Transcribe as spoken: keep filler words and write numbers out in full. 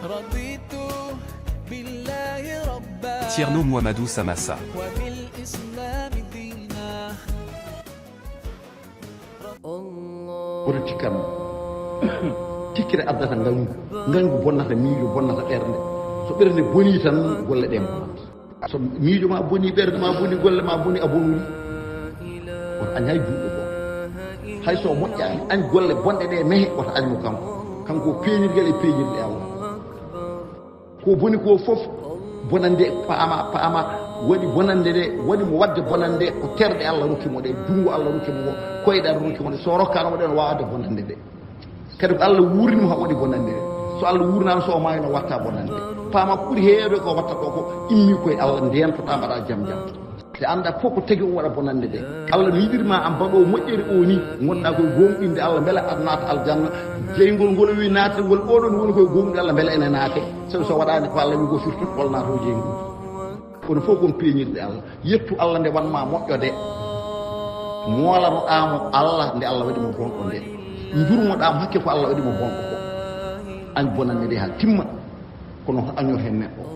رضيت بالله ربا Thierno Mouhamadou Samassa. وبالإسلام دينا. Woto tikkanno. Tikkere addata ngañgu. Ngañgu bonnata miijo, bonnata ɓernde. So ɓernde bonii tan, golle ɗe mbonat. So miijo ma bonii, ɓernde ma bonii, golle ma bonii, a bonii. Woto añ hay juuɗo gooto. Hay so moƴƴaani, añ golle bonɗe ɗe mehe, woto añ mo kanko. Kanko peeñirgal e peeñirɗe Allah. Ko boni ko fof, bonande paama, paama, waɗi bonande nde, waɗi mo waɗde bonande nde, ko terɗe Allah rokki mo ɗe, junngo Allah rokki mo ngo, koyɗal rokki mo ɗe, so rokkaano mo ɗe, no waawde bonande nde. Kadi ko Allah wuurni mo haa waɗi bonande nde. So Allah wuurnaano, so o maayno, watta bonande. Paama ko ɓuri heewde ko watta ɗo ko immi koye Allah, ndeentoɗaa, mbaɗa jam jam. Nde annda fof ko tagi o waɗa bonande nde. Allah no yiɗiri ma an mbaɗo moƴƴere o ni, ngonɗa koye gomɗinde Allah, mbele aɗa naata aljanna. Jeyngol ngol wi naatde ngol oɗon woni koye gomɗinde Allah, mbele ene naate. Sabi so waɗaani ko Allah wi ko firti, hol naato jeyngol. Kono fof kon peeñirɗe Allah. Yettu Allah nde wanma moƴƴo de. Moolanoɗa mo Allah nde Allah waɗi mo bonɗo nde. Njurmoɗa mo hakke ko Allah waɗi mo bonɗo ko. Añ bonande nde haa timma. Kono ko año hen neɗɗo.